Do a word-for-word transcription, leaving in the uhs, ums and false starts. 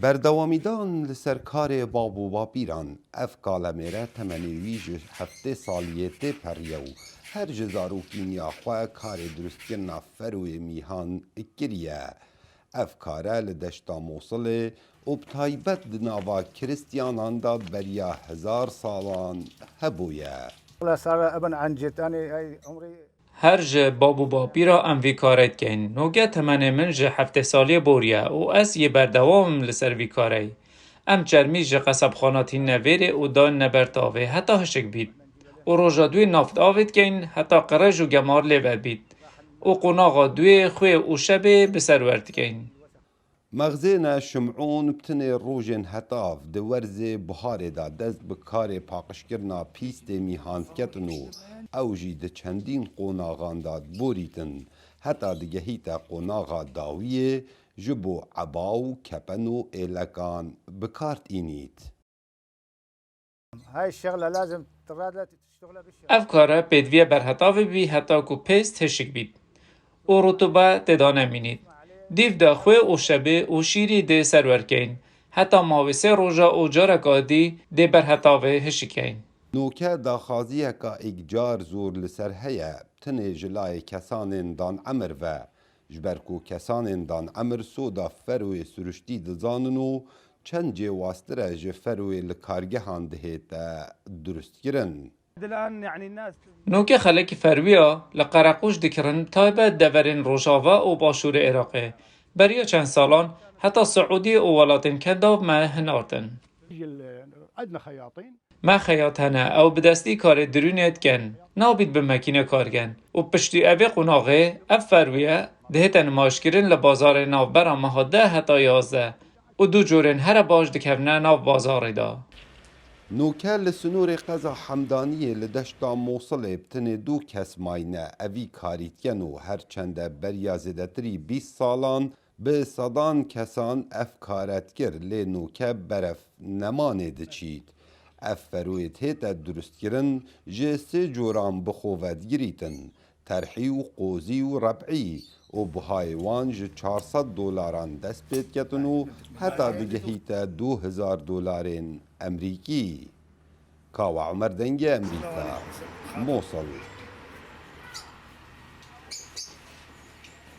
Berdewamîdan li ser karê bab û bapîran. Ev kalemêre temenê wî ji heftê saliyê tê periye û her ji zarokîniya xwe karê dirustkirina ferwê mîhan kiriye. Ev kare li deşta Mosilê û bi taybet di nava Kiristiyanan de beriya hezar salan hebûye. الله صار ابن عن جد، أنا هاي عمري Her ji bab û bapîra em vî karê dikeyn. Noke temenê min ji heftê saliyê boriye û ez yê berdewam im li ser vî karey. Em çermî ji qesebxana tînine vêrê û dayne ber tavê heta hişik bît. Û roja duyê nav avê dikeyn heta qirej û gemar lê vedbît. Û qonaxa duyê xwê û şebê bi ser wer dikeyn. Mexzêne Şim'ûn bi tinê rojên hetav di werzê buharê de dest bi karê paqijkirina pîstê mîhan diketin û ew jî di çendîn qonaxan de diborîtin, heta digehîte qonaxa dawiyê ji bo eba û kepen û êlekan bi kar tînît. هاي الشغلة لازم تراد لها تشتغلها بالشغل. Ev kare pêdiviye berhetavê bî heta ku pêst hişik bît û rutube tê de nemînît. Dîv de xwê û şebê û şîrî dê serwerkeyn. Heta mawê sê roja û careka dî dê berhetavê hişikeyn. Noke daxwaziyeka êkcar zor li ser heye, tinê ji layê kesanên dan emir ve. Ji ber ku kesanên dan emir soda ferwê siruştî dizanin û çend cêwaztir e ji ferwê li kargehan dihête durustkirin. الآن يعني الناس Noke xelekî ferwiya li Qereqûş dikirin, taybet deverên Rojava û Başûrê Iraqê. Beriya çend salan heta Siûdî û welatên kendav me hinartin. تجي ال- عندنا خياطين. Me xeyat hene, ew bi destî karê dirûnê dikin. Nabît bi mekîne kar gen. Û piştî evê qonaxê, ev ferwiye, dihête nimaşkirin li bazarê navbera meha deh heta yazdeh. Û du corên here baş dikevne nav bazarê de. Noke li sinorê qeza Hemdaniyê li deşta Mosilê bi tinê du kes mayne evî karî dikin û her çende beriya zêdetirî bîst salan bi sedan kesan ev kare dikir, lê noke berev nemanê diçît. Ev ferwê dihête durustkirin ji sê coran bi xwe ve digirîtin. Terhî û qozî û reb'î û buhayê wan ji çar sed dolaran dest pê diketin û heta digehîte du hezar dolarên emrîkî. Kawa Omer Dengê Emrîka, Mosil.